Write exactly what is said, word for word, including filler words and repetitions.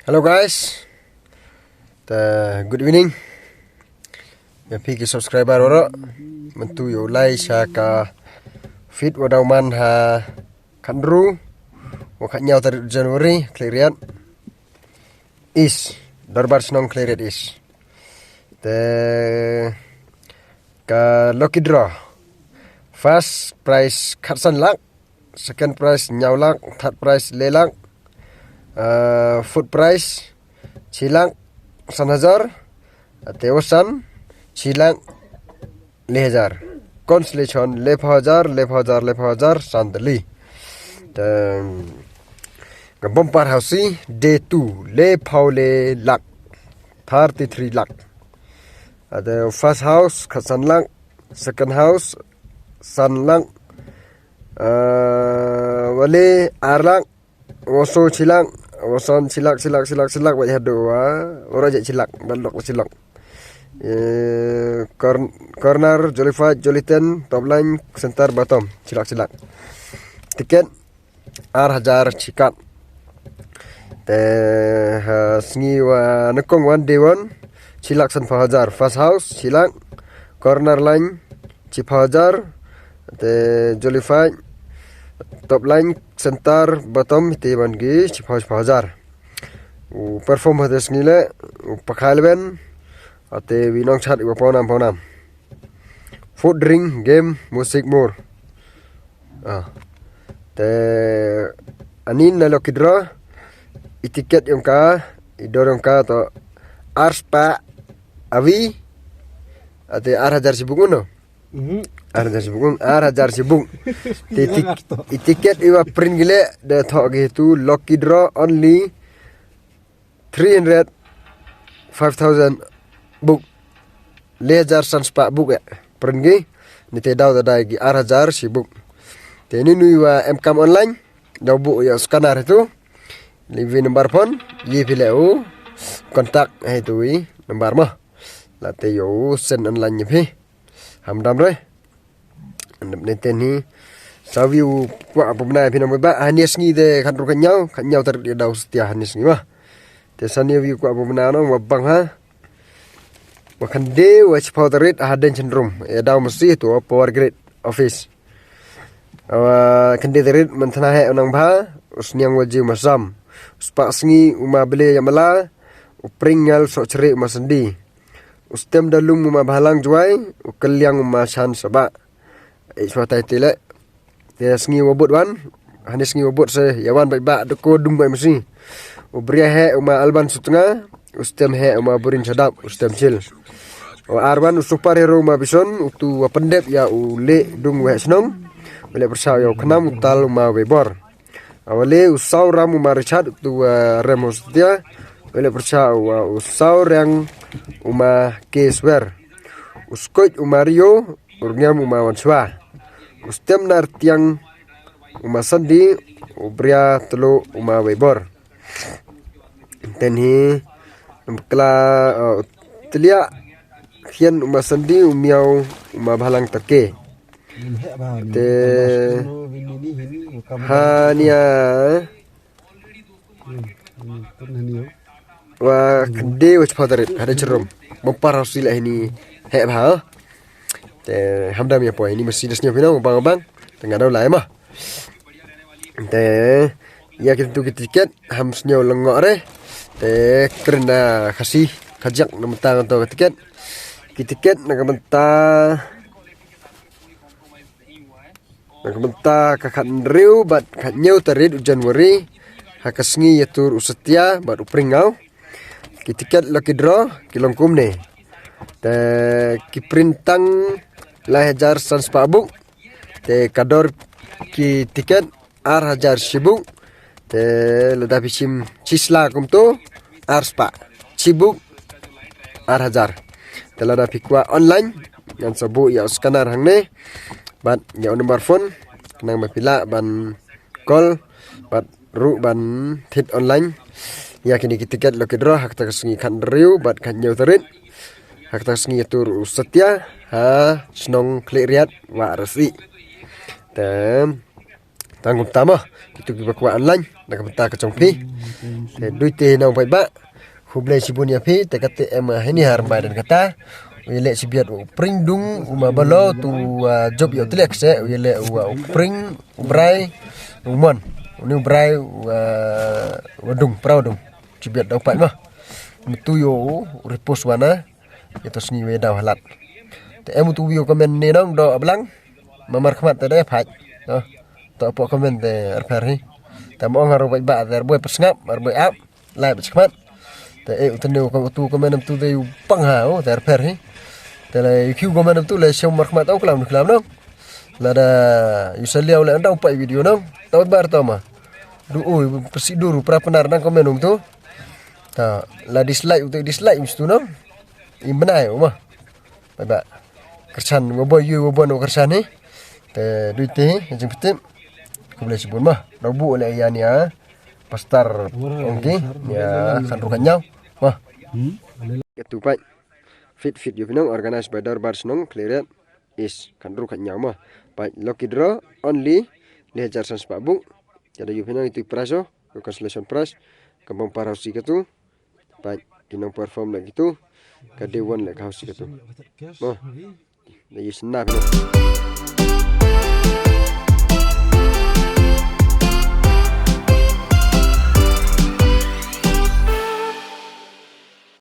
Hello guys. Te good evening ïa phi ki subscriber waroh. Mynta ïa u lai sha ka feed wa daw man ha khatnru wa khatñiaw tarik January, Khliehriat East, Dorbar Shnong Khliehriat East. Te ka lucky draw, first prize khatsan lak, second prize ñiaw lak, third prize le lak, uh, fourth prize chi lak san hajar, te wasan chi lak le hajar. Consolation le phaw hajar, le phaw hajar, le phaw hajar, san tylli. Te ka bumper housie day two, le phaw le lak, thirty three lak. Te first house khatsan lak, second house san lak, uh, wale ar lak, waso chi lak, wasan chi lak, chi lak, chi lak, chi lak, wai hadu wa, ora je chi lak, ban lok chi lak. Eh, corn-, corner, jolly five, jolly ten, top line, center, bottom, chi lak, chi lak. Ticket ar hajar chi kat. Te ha sngi wa nakong wan day one, chi lak san phaw hajar. First house chi lak, corner line chi phaw hajar, te jolly five, top line, center, bottom, te ban gi chi phaw, chi phaw hajar. U perform ha te sngi le u pakha eleven, te wi nong chat u paw nam, paw nam. Food, drink, game, music, more. Ah. Te anin na lucky draw, i ticket yong ka, i dor yong ka to ar spah awi, ate ar hajar shibuk uno. Mhm. Ar hajar shibuk, ar hajar shibuk. Te tik-, i ticket iwa print gile, de thok gitu lucky draw only three hundred, five thousand buk. Le hajar san spah buk ya. Pren gi, ni te daw da dai gi ar hajar shibuk. Te ni nui wa em kam online, daw buk ya scanner itu. Livi number phone, ye phi le u contact hai tu i number mo. La te yo send online ni phi. Hamdam re. Nep neten hi. Sawi u kwah pumna phi nang ba. Hani sngi de khatnru khatñiaw, khatñiaw tarik de daw setia hani sngi wa. Te sani wi kwah pumna no wa bang ha. Wa khande wa chipau tarik ha den chenrum. E daw mesti tu power grid office. Wa khande tarik mentana he nang ba. Usniang waji masam. Uspak sngi uma bele ya mala. Upring ngal sok cheri uma sendi. U stem da lum uma bhalang juai, u keliang uma shan sabak. Eh, swatai tile. Te sngi wabut wan, hani sngi wabut se, ya wan bai bak, deko dung bai mesi. U bria he uma alban sutnga, u stem he uma burin sadap, u stem chil. U arwan u super hero uma bison, u tu wa pendep ya u le dung weh senong. U le persau ya u kenam u tal uma webor. Awale u sau ram uma Richard tu, uh, rem hostia. Wale persa u, uh, u sau reng uma Keswer. U skoit uma Rio, u rngam uma Wanswa. U stem nar tiang uma Sandi, u bria telu uma Webor. Ten hi, um, kla, uh, telia khian uma Sandi, u miau uma Bhalang Terke. Te ha nia wa khande wa chipha tarit hada cherum. Bumper housie la hini he bha. Te hamdam ya poi ni mesti das nyo pino bang bang. Tengah dau lai ma. Te ya kita tu kita tiket ham snyo lengok re. Te kren da khasi khajak na mentang to tiket. Ki tiket na ka bynta Na ka bynta ka khathynriew bad khathynñiew tarik u January ha ka sngi ïatur u Satia bad u Pringaw. Ki tiket lucky draw ki long kumne. Te ki print tang lai hajar san spah buk. Te ka dor ki tiket ar hajar shi buk. Te lada phi shim shi sla kumto ar spah, shi buk ar hajar. Te lada phi kwah online ngan sa buh ïa u scanner hangne bad ïa u number phone, khnang ba phi lah ban call bad ruh ban thied online ïa kine ki tiket lucky draw ha kata ka sngi khathynriew bad khathynñiew tarik. Ha kata ka sngi ïatur u Satia ha shnong Khliehriat Wah Rasi. Te Tang kumta mo, kitu kiba kwah online na ka bynta ka jong phi. Te dei te nong paidbah, khublei shibun ïa phi. Te kata em, ah, hini ha Rymbai Deinkata, u ïaleh shibiat u pring dung u ma balo tu, ah, jop ïa u tliak se, u ïaleh u, ah, u pring, u brai, u mon. Uni u brai u, ah, u dung, pra u dung. Shibiat dau pait mo. Mutu ïo u ripus wana. Ïa to sngi wei daw halat. Te em utu video comment ne nong do ablang. Mamar khmat te dei pait. To po comment te arpher hi. Te mo ngar bai ba te arboi persngap, arboi ap. Lai ba khmat. Te e utu ne utu comment em tu te u pang ha, o te arpher hi. Te le yu comment em tu le shom mar khmat au klam klam nong. Lada yu saliau le andau pai video nong. Tau bar tau ma. Du u persi duru pra penar nang comment um tu. Ta la dislike utu dislike mesti tu nong. Im benai uma. Ba ba. Kersan wa boy yu wa bon wa kersan ni. Te duit te jing petip. Khublei shibun ma. Rabu le ya ni ya. Pastor ongki ya khan rukan nyau. Ma. Ketu pai. Fit fit yu pinong organized by Dorbar Snong Kleret is khan rukan nyau ma. Pai lucky draw only le hajar san spah buk. Kada yu pinong itu prize o. Consolation prize. Kembang parau si ketu. Pat ki nong perform lagi tu. Ka day one lagi kau si ketu. Mo. Lagi senap ni.